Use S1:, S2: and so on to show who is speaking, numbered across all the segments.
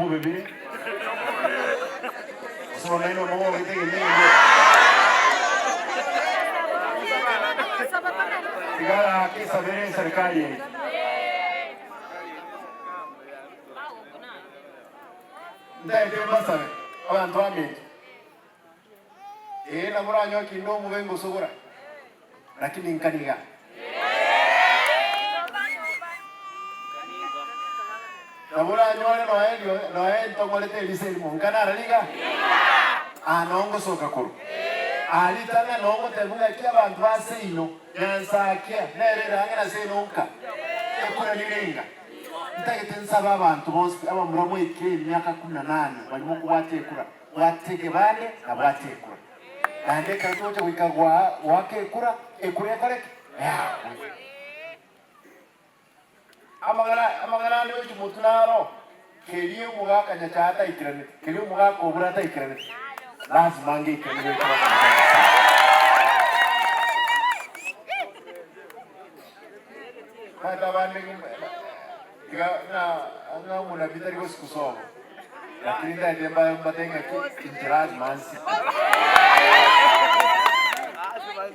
S1: mbobe bire, gose bono nainwe mogogete egento egento. Tiga gaki nsabere eserikari eye. Ntaete mbasabe abanto baminto, ee nabo oranyoke inde omobe ngosogora, lakini nkani iga. Nabo oranyore noe noe ntong'orete eriso erimo, nkane arari iga? Aa noo ngosoka korwa. Aa ritang'ani noo ngotebia ng'aki abanto ba seino, Nyansakia, nere ere ang'e na seino nka, ekura nere inga. Ntagete nsabe abanto bonsi pi abamura mwaikire emiaka kumi na nane baria mokobwata ekura, bwata ekebande na bwata ekura. Naende ekero togocha goika goaka ekura, ekura ekore ki? Eakwe. Amang'ana amang'ana ande gochia motwe naro, keria omogaka Nyachae ataikiraneti, keria omogaka Obure ataikiraneti, lazima angeikeranie goetera omonto o Nyasae. Omanyete abande tiga ng'a ng'a omonabii tari gosikusa obo, lakini ntaete mbae mbatebie ng'aki inche lazima nsikwe.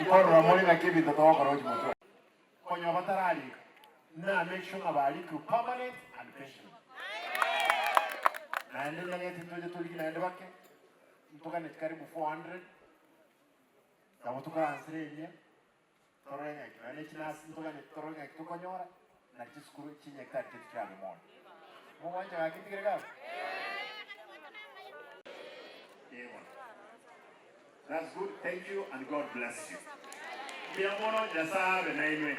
S1: Nkorora more ng'aki ebinto togokora gochia motwe. Konya batararika, na make sure ng'a barikirwe permanent and pensionable. Naende ndagete ntoche torigie naende bake, ntoganeti karibu 400, nabo tokoransera eria. Torore ng'aki nonya ne chinasi ntoganyeti torore ng'aki tokonyora, na chisukuru chinyagitari chiaito chirabe moyo. Mogwancha gaki ntigere gabu? Ee bono. That's good, thank you and God bless you. Mbuya mono, Nyasae abe nainwe.